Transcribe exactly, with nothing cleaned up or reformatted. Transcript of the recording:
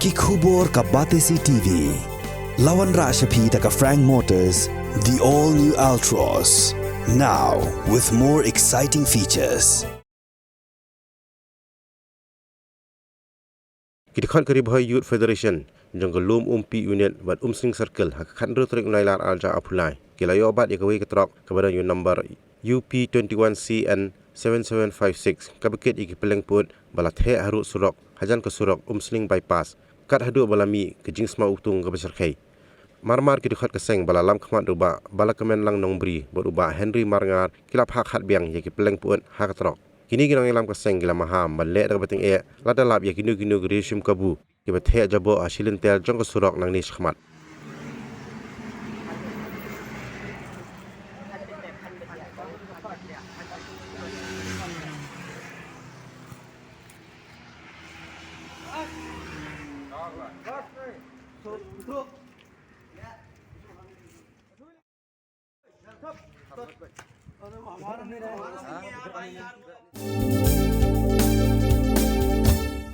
Ki khubor ka Batesi T V. La wanrah sha phi da ka Frank Motors, the all new Altroz. Now with more exciting features. Ki dkhot ka Ri Bhoi Youth Federation jong ka Lum Umpi Unit bad Umsning Circle ha ka khathynriew tarik u Nailar arhajar arphew lai ki la ïoh bat ïa kawei ka trok kaba don ïa u number U P twenty-one C N seven seven five six, kaba kit ïa ki pylleng pud ba la theh harud surok hajan ka surok Umsning Bypass, kat haduh ba la mih ka jingsma utung kaba shyrkhei. Mar mar ki dkhot ka seng ba la lam khmat da u Bah Balakmen Lang Nongbri bad u Bah Henry Marngar ki la phah khat biang ïa ki pylleng pud ha ka trok. Kine ki nongïalam ka seng ki la maham ban leh da kaba tyngeh lada lap ïa kino kino ki riew shim kabu kiba theh jaboh ha shi lynter jong ka surok nangne shakhmat.